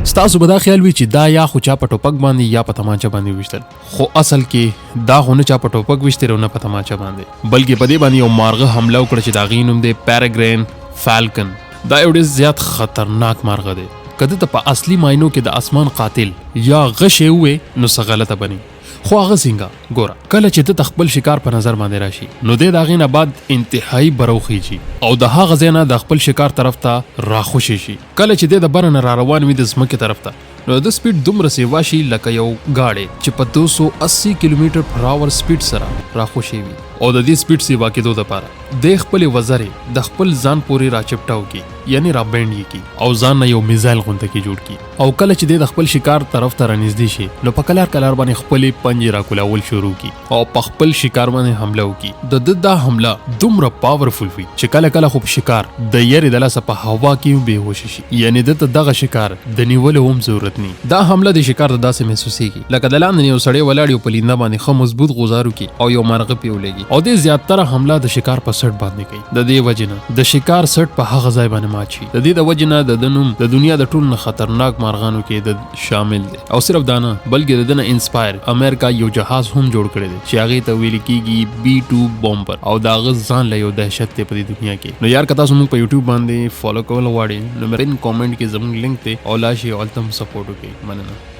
ستاسو به دا خیال وي چې دا یا خو چا په ټوپک باندې یا په تمانچه باندې ویشتل، خو اصل کې دا خو نه چا په ټوپک ویشتل او نه په تمانچه باندې، بلکې په دې باندې یو مارغه حمله وکړه چې د هغې نوم دی پیراګرین فالکن. دا یو ډېر زیات خطرناک مارغه دی. که ده ته په اصلي معنو کې د اسمان قاتل یا غشی ووې نو څه غلطه به نه، خو هغه څنګه؟ ګوره، کله چې ده ته خپل شکار په نظر باندې راشي نو دی د هغې نه بعد انتهایی بره وخیژي او د هغه ځای نه د خپل شکار طرف ته راخوشې شي. کله چې دی د بره نه را روان وي د ځمکې طرف ته، نو د ده سپیډ دومره سیوا شي لکه یو ګاډی چې په 280 کیلومتر پر آور سپیډ سره راخوشې وي، او د دې سپیډ سیوا کېدو دپاره دی خپلې وزرې د خپل ځان پورې راچپټاو کړي، یعنې را بینډ یې کړي او ځان نه یو میزایل غونته کې جوړ کړي. او کله چې دی د خپل شکار طرف ته رانږدې شي نو په کلار کلار باندې خپلې پنجې راکولاول شروع کړي او په خپل شکار باندې حمله وکړي. د ده دا حمله دومره پاورفول وي چې کله کله خو شکار د یرې د لاسه په هوا کې هم بېهوشه شي، یعنې ده ته دغه شکار د نیولو هم ضرورت نی. دا حمله د شکار ته داسې محسوسېږي لکه د لاندې یو سړی ولاړ یو په لینده باندې ښه مضبوط غوزار وکړي او یو مرغه پرې ولګي، او دی زیاتره حمله د شکار په څټ باندې کوي. د دې وجې نه د شکار څټ په هغه ځای باندې مات شي. د دې د وجې نه د ده نوم د دنیا د ټولو نه خطرناک مارغانو کې د شامل دی. او صرف دا نه، بلکې د ده نه انسپایر امریکا یو جهاز هم جوړ کړی دی چې هغې ته ویل کیږي بي 2 بومبر، او د هغه ځان له یو دهشت دی په دې دنیا کې. نو یار، که تاسو موږ په یوټیوب باندې فالو کول غواړئ نو پن کامنټ کې زموږ لینک دی او لا شي او هلته هم سپورټ وکړئ. مننه.